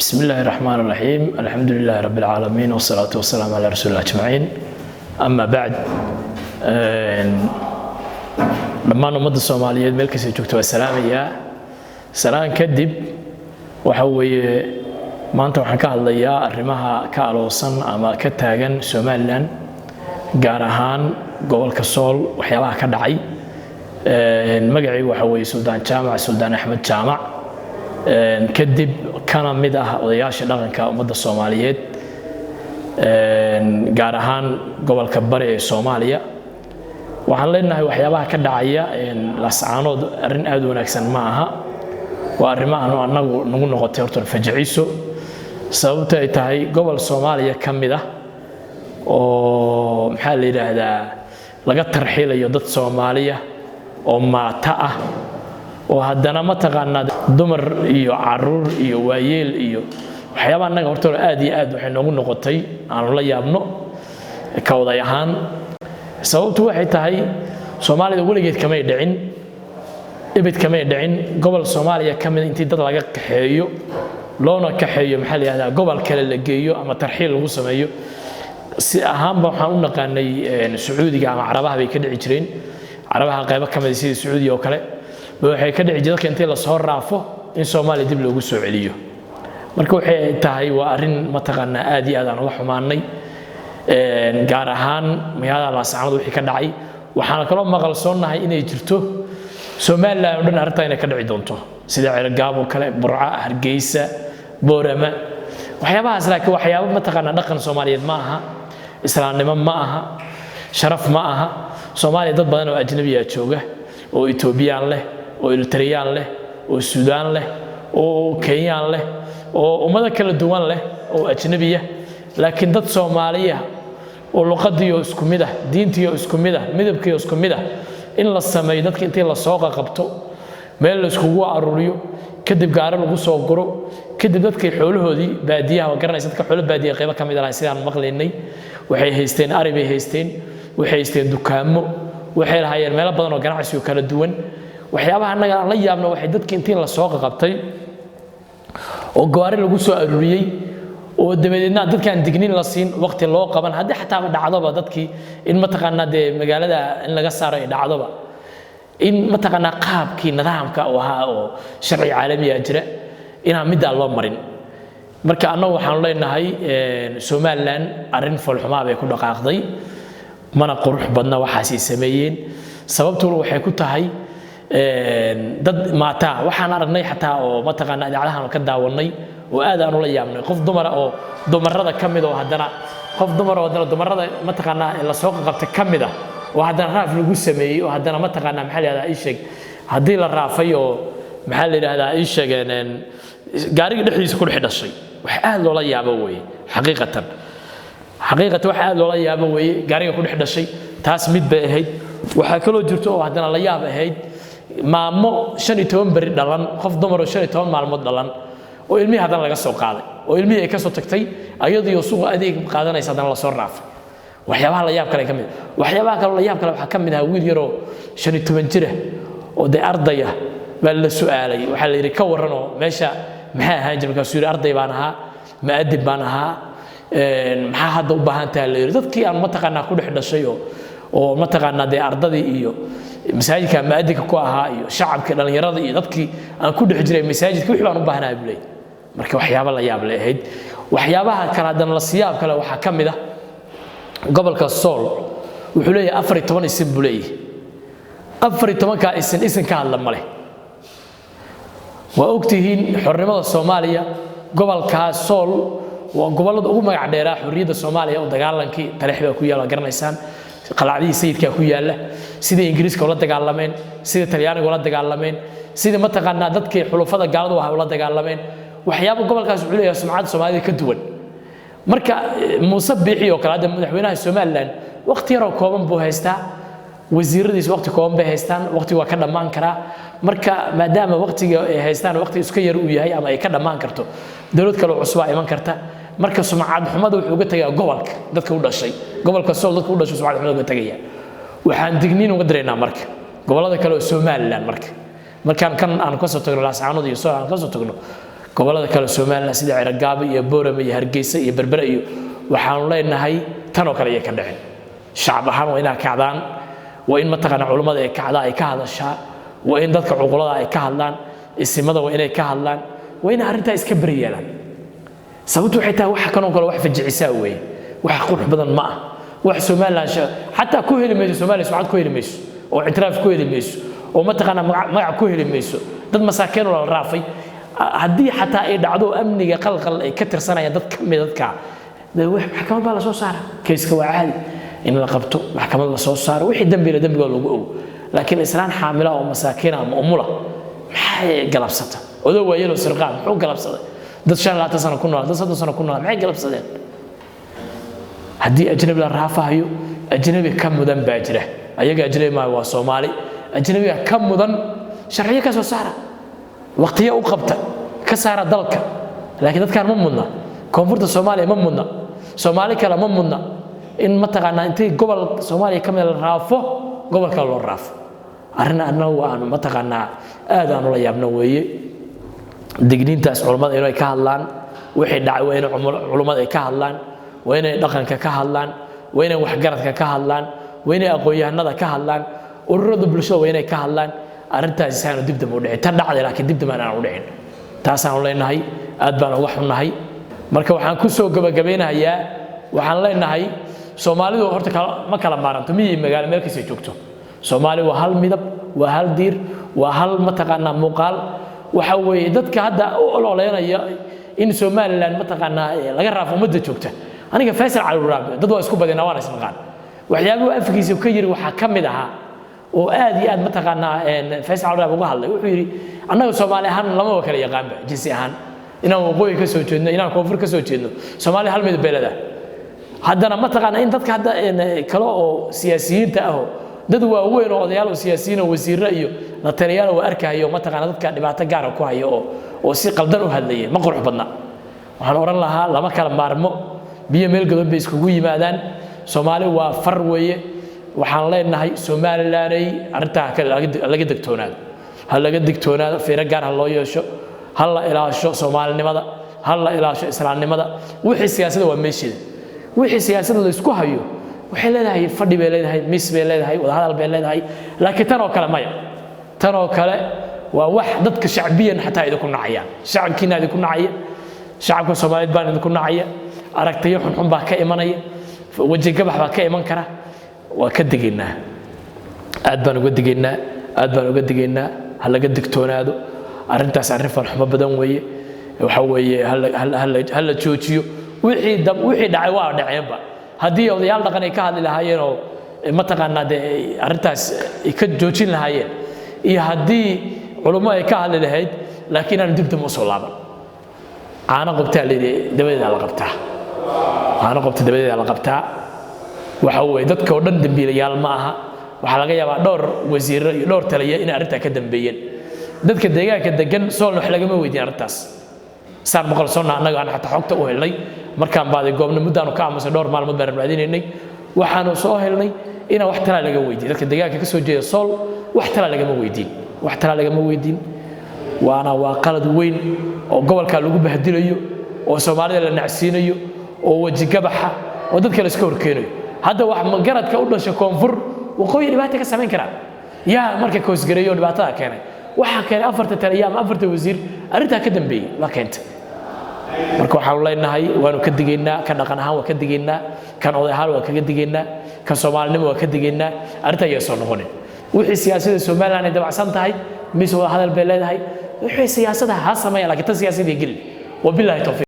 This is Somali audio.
بسم الله الرحمن الرحيم، الحمد لله رب العالمين، والصلاة والسلام على رسول الله أجمعين، أما بعد. Dhammaan ummadda Soomaaliyeed meel kastay joogto waa salaamayaa. Salaan kadib, waxa weeye maanta waxaan ka hadlayaa arrimaha ka aloosan ama ka taagan Somaliland, gaar ahaan gobolka Sool, waxyaabaha ka dhacay. Magacaygu waxa weeye Suldaan Jaamac Suldaan Axmed Jaamac, kadib kana mid ah odayaasha dhaqanka ummadda Soomaaliyeed, gaar ahaan gobolka Bari ee Soomaaliya. Waxaan leenahay waxyaabaha ka dhacaya Laascaanood arrin aad u wanaagsan ma aha. Waa arrimo aanu annagu nagu noqotay horta fajiciso, sababta ay tahay gobol Soomaaliya ka mid ah oo, maxaa la yidhaahdaa, laga tarxiilayo dad Soomaaliya oo maata ah, oo haddana mataqaanaa dumar iyo caruur iyo waayeel iyo waxyaaba annaga horta aad iyo aad waxay noogu noqotay aanu la yaabno ka oday ahaan. Sababtu waxay tahay Soomaalida weligeed kamay dhicin, ebed kamay dhicin, gobol Soomaaliya ka mid intii dad laga kaxeeyo loona kaxeeyo, maxaa la yidhahdaa, gobol kale la geeyo ama tarxiil lagu sameeyo. Si ahaanba waxaan u naqaanay Sacuudiga ama Carabaha bay ka dhici jireen. Carabaha qaybo ka mid sida Sacuudiga oo kale waxay ka dhici jireen dadka intii lasoo raafo in Soomaaliya dib loogu soo celiyo. Marka waxay tahay waa arrin mataqaanaa aad iyo aad aan uga xumaanay, gaar ahaan magaalada Laascaanood wixii ka dhacay. Waxaana kaloo maqalsoonnahay inay jirto Somaliland oo dhan arrintaa inay ka dhici doonto, sida Ceergaabo oo kale, Burca, Hargeysa, Boorama, waxyaabahaas. Laakiin waxyaabo mataqaanaa dhaqan Soomaaliyeed ma aha, islaamnimo ma aha, sharaf ma aha. Soomaaliya dad badan oo ajnabiya jooga, oo Etoobiyaan leh, oo Eritreyaan leh, oo Suudaan leh, oo Kenyaan leh, oo ummado kala duwan leh oo ajnabiya. Laakiin dad Soomaaliya oo luqadiyo isku mid ah, diintiyo isku mid ah, midabkiyo isku mid ah, in la sameeyo dadka intii lasoo qaqabto, meel la iskugu aruuriyo, kadib gaari lagu soo guro, kadib dadkii xoolahoodii baadiyaha, waa garanaysa, dadka xoolo baadiya qaybo ka mid ah sidaan maqlaynay waxay haysteen, ari bay haysteen, waxay haysteen dukaamo, waxay lahaayeen meelo badan oo ganacsi oo kala duwan. Waxyaabaha annaga aan la yaabno waxay dadkii intii lasoo qaqabtay oo gawaari lagu soo aruuriyey oo dabadeedna dadkaan dignin la siin, waqti loo qaban, haddii xataaba dhacdoba dadkii in mataqaanaa dee magaalada in laga saaro ay dhacdoba, in mataqaanaa qaabkii nidaamka uu ahaa oo sharci caalamiya jira inaan middaa loo marin. Marka annagu waxaanu leenahay Somaliland arrin foolxumaa bay ku dhaqaaqday, mana qurux badna waxaasay sameeyeen. Sababtuna waxay ku tahay dad maataa waxaan aragnay xataa oo mataqaanaa idaacadahan ka daawanay oo aad aan ula yaabnay, qof dumara oo dumarada ka mid oo haddana qof dumar oo haddana dumarada mataqaanaa lasoo qabtay ka mid ah, oo haddana raaf lagu sameeyey, oo haddana mataqaanaa, maxaa la yidhahdaa, ii sheeg, haddii la raafay oo, maxaa la yidhahdaa, ii sheegeen, gaariga dhexdiisa ku dhex dhashay. Wax aad loola yaabo weeye xaqiiqatan, xaqiiqatan wax aad loola yaabo weeye, gaariga ku dhex dhashay. Taas mid bay ahayd. Waxaa kaloo jirto oo haddana la yaab ahayd maamo 15 beri dhalan, qof dumar oo 15 maalmood dhalan, oo ilmihii haddana laga soo qaaday, oo ilmihii ay ka soo tagtay ayadiyo suuqa adeeg qaadanaysa, haddana lasoo raafay. Waxyaabaha la yaab kale ka mid. Waxyaabaha kaloo la yaab kale waxaa ka mid ahaa wiil yaroo 15 jira oo dee ardaya baa la su'aalay. Waxaa la yidhi, "Ka warranoo meesha maxaa ahaan jira?" Markaasuu yidhi, "Arday baan ahaa, ma'adib baan ahaa." "Maxaa hadda u baahan tahay?" la yidhi. "Dadkii aan mataqaanaa ku dhex dhashay oo mataqaanaa dee ardadii iyo masaajidka ma'adinka ku ahaa iyo shacabkii dhallinyarada iyo dadkii aan ku dhex jiray masaajidka, wixii baan u baahanaha," buu leeyahay. Marka waxyaabo la yaab leh ahayd. Waxyaabaha kale haddana la siyaab kale waxaa ka mid ah gobolka Sool wuxuu leeyahay 14 isin buu leeyahay. 14-kaa isin, isin ka hadla ma leh. Waa ogtihiin xornimada Soomaaliya gobolkaa Sool waa gobollada ugu magac dheeraa xorriyadda Soomaaliya oo dagaalankii Taleex baa ku yaalla, garanaysaan, qalacdihii Sayidkaa ku yaalla, sidii Ingiriiska ula dagaalameen, sidii Talyaaniga ula dagaalameen, sidii mataqaanaa dadkii xulufada gaaladu ahaa ula dagaalameen. Waxyaaba gobolkaas wuxuu leeyahay sumcadda Soomaalida ka duwan. Marka Muuse Biixi oo kale, hadda madaxweynaha Somaliland, waqti yaroo kooban buu haystaa, wasiiradiis waqti kooban bay haystaan, waqti waa ka dhammaan karaa. Marka maadaama waqtiga ay haystaan waqti iska yar uu yahay ama ay ka dhammaan karto, dowlad kale oo cusubaa iman karta. Marka sumcad xumada wuxuu uga tegayaa gobolka dadka u dhashay, gobolka Sool dadka u dhashay sumcad xumada uga tegaya. Waxaan digniin uga diraynaa marka gobollada kale oo Somaliland. Marka markaan kan aan kasoo tagno, Laascaanood iyo Sool aan kasoo tagno, gobollada kale oo Somaliland, Gobollada kale Somaliland sida Ceragaabo iyo Boorame iyo Hargeysa iyo Berbere iyo waxaanu leenahay tanoo kale ayay ka dhicin. Shacab ahaan waa inaa kacdaan, waa in mataqaana culummada ay kacdaa, ay ka hadashaa, waa in dadka cuqulada ay ka hadlaan, isimada waa inay ka hadlaan, waa inay arrintaa iska beri yeelaan. Sababtu waxay tahay waxa kanoo kale wax fajicisaa weeye, wax qurux badan ma ah. Wax Somaliland xataa ku heli mayso, Soomaaliya sumcad ku heli mayso, oo ictiraaf ku heli mayso, oo mataqaanaa magac ku heli mayso. Dad masaakiin oo la raafay, haddii xataa ay dhacdo amniga qalqal ay ka tirsanayaan dad ka mid dadka, maxkamad baa lasoo saara, kayska waa caadi in la qabto, maxkamad la soo saaro, wixii dembila dembiga lagu ogo. Laakiin islaan xaamila oo masaakiina ama umula maxay galabsata? Odoo waayelo sirqaan muxuu galabsaday? Dad 25 sano ku nool, dad 30 sano ku nool maxay galabsadeen? Haddii ajnabi la raafahayo, ajnabi ka mudan baa jira. Ayaga ajnabi maayo, waa Soomaali. Ajnabiga ka mudan sharciyo ka soo saara, waqtiyo u qabta, ka saara dalka. Laakiin dadkaan ma mudna, koonfurta Soomaaliya ma mudna, Soomaali kale ma mudna in mataqaanaa intay gobol Soomaaliya ka mid la raafo, gobol kale loo raafo. Arrin annagu aanu mataqaanaa aad aanu la yaabno weeye. Digniintaas culummada inay ka hadlaan wixii dhacay, waa inay culummada ay ka hadlaan, waa inay dhaqanka ka hadlaan, waa inay waxgaradka ka hadlaan, waa inay aqoon-yahanada ka hadlaan, ururada bulshada waa inay ka hadlaan arrintaasi saanu dib dambe u dhicin. Tan dhacday laakiin dib dambe aan u dhicin, taasaanu leenahay. Aad baan uga xunnahay. Marka waxaan ku soo gabagabeynayaa, waxaan leenahay Soomaalidu horta ma kala maaranto, miyi magaalo meel kastay joogto. Soomaali waa hal midab, waa hal diir, waa hal mataqaanaa muuqaal. Waxa weeye dadka hadda u ololeynaya in Somaliland mataqaanaa laga raafo ummadda joogta, aniga Faysal Cali Waraabe dad waa isku badinaa, waana isnaqaan. Waxyaabuhu afkiisa ka yiri waxaa ka mid ahaa oo aad iyo aad mataqaanaa Faysal Cali Waraabe uga hadlay, wuxuu yidhi annaga Soomaali ahaan lamaba kala yaqaanba jinsi ahaan, inaan waqooyi ka soo jeedno, inaan koonfur ka soo jeedno, Soomaali hal midab bay leedahay. Haddana mataqaanaa in dadka hadda kale oo siyaasiyiinta ah, dad waaweyn oo odayaal oo siyaasiyiin oo wasiirro iyo la taliyaal oo arkayo mataqaanaa dadka dhibaato gaara ku hayo oo si qaldan u hadlayay, ma qurux badna. Waxaan odhan lahaa lama kala maarmo, biyo meel godan bay iskugu yimaadaan. Soomaali waa far weeye. Waxaan leenahay Somalilanay arrintaa laga degtoonaado, ha laga digtoonaado, fiiro gaar ha loo yeesho, ha la ilaasho Soomaalinimada, ha la ilaasho islaamnimada. Wixii siyaasadda waa meesheeda, wixii siyaasadda la isku hayo waxay leedahay fadhi bay leedahay, miis bay leedahay, wadahadal bay leedahay. Laakiin tan oo kale maya, tan oo kale waa wax dadka shacbiyan xataa idinku nacayaan, shacabkiina idinku nacaya, shacabka Soomaaliyeed baan idinku nacaya, aragtiyo xunxun baa ka imanaya, weji gabax baa ka iman kara. Waa ka digaynaa, aad baan uga digaynaa, aad baan uga digaynaa. Ha laga digtoonaado arrintaas, arrin falxumo badan weeye. Waxa weeye ha la joojiyo. Wixii dhacay waa dhaceenba. Haddii odayaal dhaqan ay ka hadli lahaayeen oo mataqaanaa dee arrintaas ay ka joojin lahaayeen, iyo haddii culummo ay ka hadli lahayd, laakiin aan dib dambe usoo laaban. Caano qobtaa layidhi dabadeeda la qabtaa, caano qobta dabadeeda la qabtaa. Waxa weeye dadka oo dhan dembiilayaal ma aha. Waxaa laga yaabaa dhowr wasiirro iyo dhowr taliya inay arrintaa ka dambeeyeen. Dadka deegaanka degan Soolna wax lagama weydiin arrintaas saan boqol sonna. Annaga aan xataa xogta u helnay markaan baaday goobna, muddaanu ka aamusay, dhowr maalmood baan raadinaynay, waxaanu soo helnay inaan wax talaa laga weydiin dadka deegaanka ka soo jeeda Sool. Wax talaa lagama weydiin, wax talaa lagama weydiin. Waana waa qalad weyn oo gobolka lagu bahdilayo, oo Soomaalida la nacsiinayo, oo wejigabaxa, oo dadka la iska horkeenayo. Hadda wax magaradka u dhasha koonfur waqooyi dhibaata ka samayn karaan yaa marka koosgareeyo dhibaatada keenay? Waxaa keenay afarta taliya ama afarta wasiir arrintaa ka dambeeyey waa keentay. Marka waxaanu leenahay waanu ka digaynaa, kan dhaqan ahaan waa ka digaynaa, kan oday ahaan waa kaga digaynaa, kan Soomaalinimo waa ka digaynaa. Arrintaa ayaa soo noqonin. Wixii siyaasadda Somaliland ay dabacsan tahay mise wada hadal bay leedahay, wixii siyaasadda ha sameeya, laakiin tan siyaasadda gelin. Wabillahi tawfiiq.